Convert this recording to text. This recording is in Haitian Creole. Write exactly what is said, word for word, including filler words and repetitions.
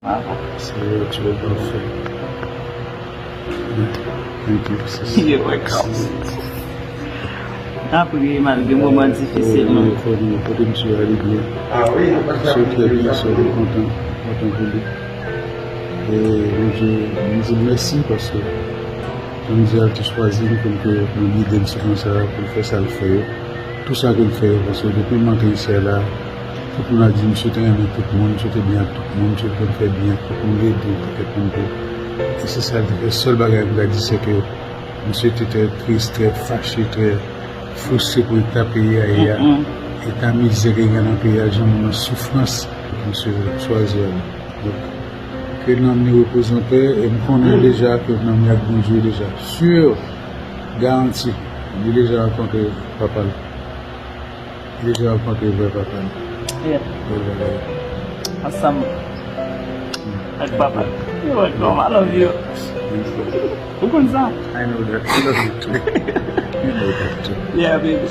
Seyè, tu es parfait. Thank you, sis. You're welcome. N ap ri malgre moman difisil, non? Kote, kote misye ale byen. Misye trè byen, so, nou kontan, nou kontan pou li. E Bondye, nou di l mèsi paske Bondye al te chwazi l pou l te nan lidè sou konsa, pou l fè sa l fè yo. Tout sa ke l fè yo, paske depi m antre isi a la, tout moun ap di misye te renmen tout moun, misye te byen ak tout moun, misye te konn fè byen ak tout moun, ede yon pakèt moun tou. E se sa l te fè. Sèl bagay m ka di, se ke misye te trè tris, trè fache, trè fristre pou eta peyi a ye a. Eta mizè ke gen nan peyi a, jan moun nan soufrans, misye chwazi ale. Donk, ke nanm li repoze an pè, e m konnen deja ke nanm li ak Bondye deja. Sur, garanti, li deja rankontre papa l. Li deja rankontre vrè papa l. Yeah. Vrè papa l. Ansanm ak papa l. You're welcome. I love you. Ou konn sa? I know that. I love you too. You know that too. Yeah, baby.